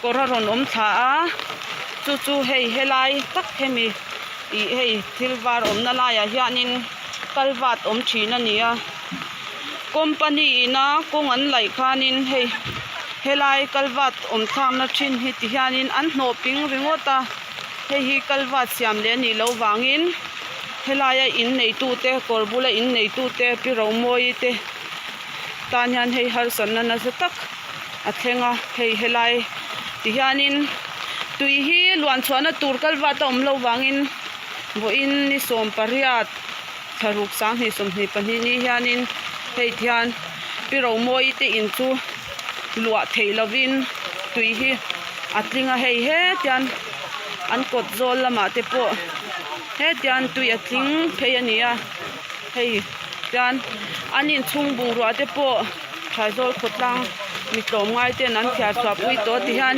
Kawr a rawn awm thla a chu chu hei helai tak hemi ih hei thil var awmna laiah hianin culvert awm thin a ni a company ina kawng an laih khanin hei helai culvert awm thlakna thin hi ti hianin an hnawh ping ringawt a hei hi culvert siam leh a nih loh vangin helaia in neitute kawr bula in neitute pi Romawii te tan hian hei harsatna nasa tak. A thleng a hei helai ti hianin tui hi luan chhuahna tur kal vat a awm loh vangin vawiin ni 18 thlaruk 2022 ni hianin hei ti hian pi Romawii te in chu luah theih lovin tui hi a tling a hei hetian an kawt zawl lamah te pawh hetian tui a tling phei a ni a hei tian an inchhung bungrua te pawh. Thazawl khawtlang mi tlawmngai ten an thiar chhuah pui tawh ti hian.